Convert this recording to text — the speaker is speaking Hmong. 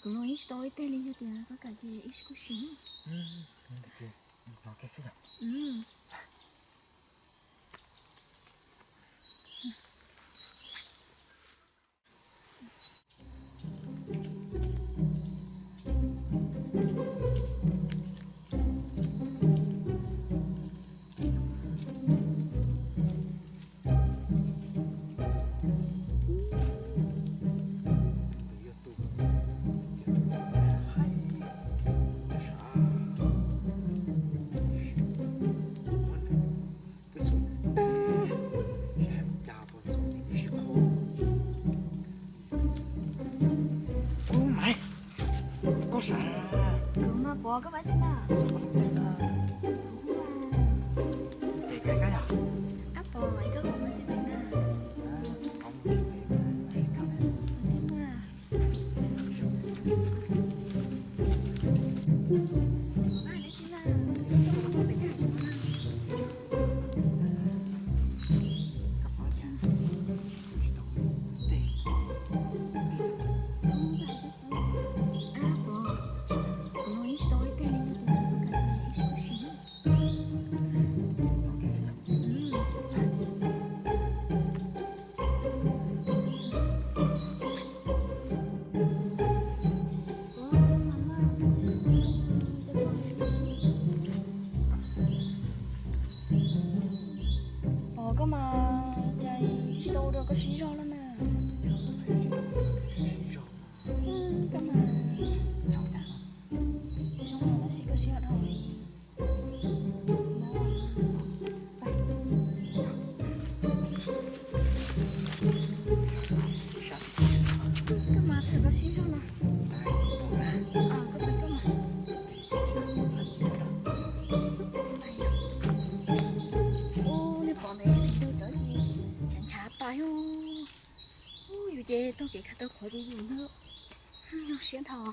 Kuv los ib tsis tau ib teg li, yog tias koj kam ces ib kuj sim. Hnov kiag xwb yom. Ub, Maiv, koj sav? Kuv mas Pov, koj mas tsi na? Xav pom leej twg na? Ces koj yog? Ab Pov, koj kom mus tsis pem na? Xav pom mus tsis pem na. Pov, koj mas cas tsis tau ua rau koj sib zog lawm na? Koj mas zoo tab sis koj sib zog dhau li. Koj mas thaum koj sib zog no. Koj pem koj mas. Ub, nej pom ne, tus cov tsis nchav tas yog. Ub, yus ces taug kev khav taw qhuav ces yus no zoo siab dhau.